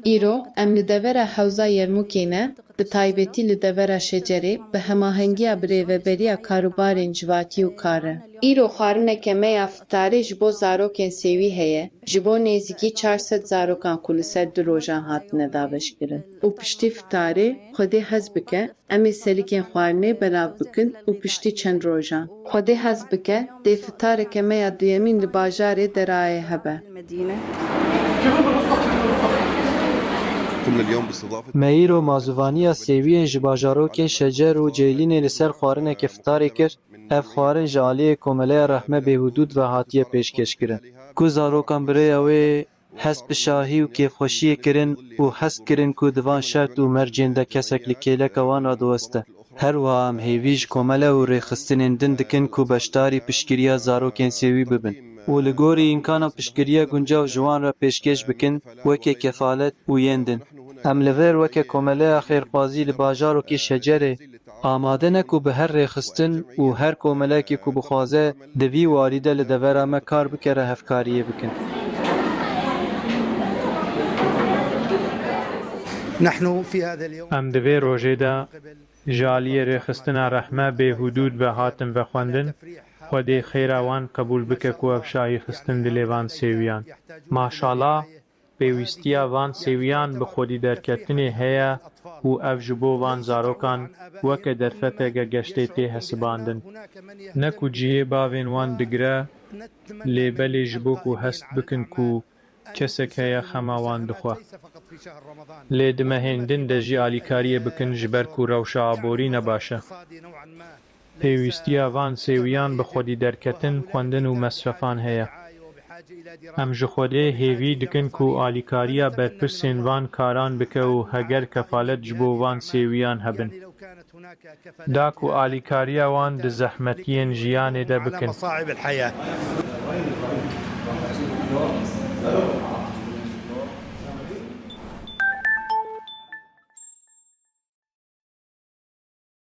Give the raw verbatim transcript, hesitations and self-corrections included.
Îro em li devera Hewza Yermûkê ne, bi taybetî li devera Şecerê, bi hemahengiya birêveberiya karûbarên civatî û kar e. Îro xwarineke me ya fitarê ji bo zarokên sêwî heye, ji bo nêzîkî çar sed zarokan ku li ser du rojan hatine dabeşkirin. Û piştî fitarê, Xwedê hez bike, em ê selikên xwarinê belav bikin û piştî çend rojan, Xwedê hez bike, dê fitareke me ya duyemîn li bajarê Derayê hebe. Me îro mazûvaniya sêwiyên ji bajarokên Şecer û Ceylînê li ser xwarineke fitarê kir. Ev xwarin ji aliyê Komeleya Rehme Bêhudûd ve hatiye pêşkêşkirin. Ku zarokan bi rêya wê hest bi şahî û kêfxweşiyê kirin û hest kirin ku di van şert û mercên de kesek li kêleka wan re diweste. Her wiha em hêvî ji komele û rêxistinên din dikin ku beşdarî piştgiriya zarokên sêwî bibin û li gorî îmkana piştgiriya guncav ji wan re pêşkêş bikin, weke kefalet û yên din. Em li vir weke Komeleya Xêrxwazî li bajarokê Şecerê amade ne ku bi her rêxistin û her komelekê ku bixwaze di vî warî de li devera me kar bike re hevkariyê bikin. Em di vê rojê de ji aliyê rêxistina Rehme Bêhudûd ve hatin vexwendin, Xwedê xêra wan qebûl bike ku ev şahî xistin dilê van sêwiyan. Maşala pêwîstiya van sêwiyan bi xwedî derketinê heye û ev ji bo van zarokan weke derfeteke geştê tê hesibandin. Ne ku cihê bavên wan digire, lê belê ji bo ku hest bikin ku kesek heye xema wan dixwe. Lê di mehên din de jî alîkariyê bikin ji ber ku rewşa aborî ne baş e. Pêwîstiya van sêwiyan bi xwedî derketin, xwendin û mesrefan heye. Em ji Xwedê hêvî dikin ku alîkariya berpirsên van karan bike û heger kefalet ji bo van sêwiyan hebin, da ku alîkariya wan di zehmetiyên jiyanê de bikin.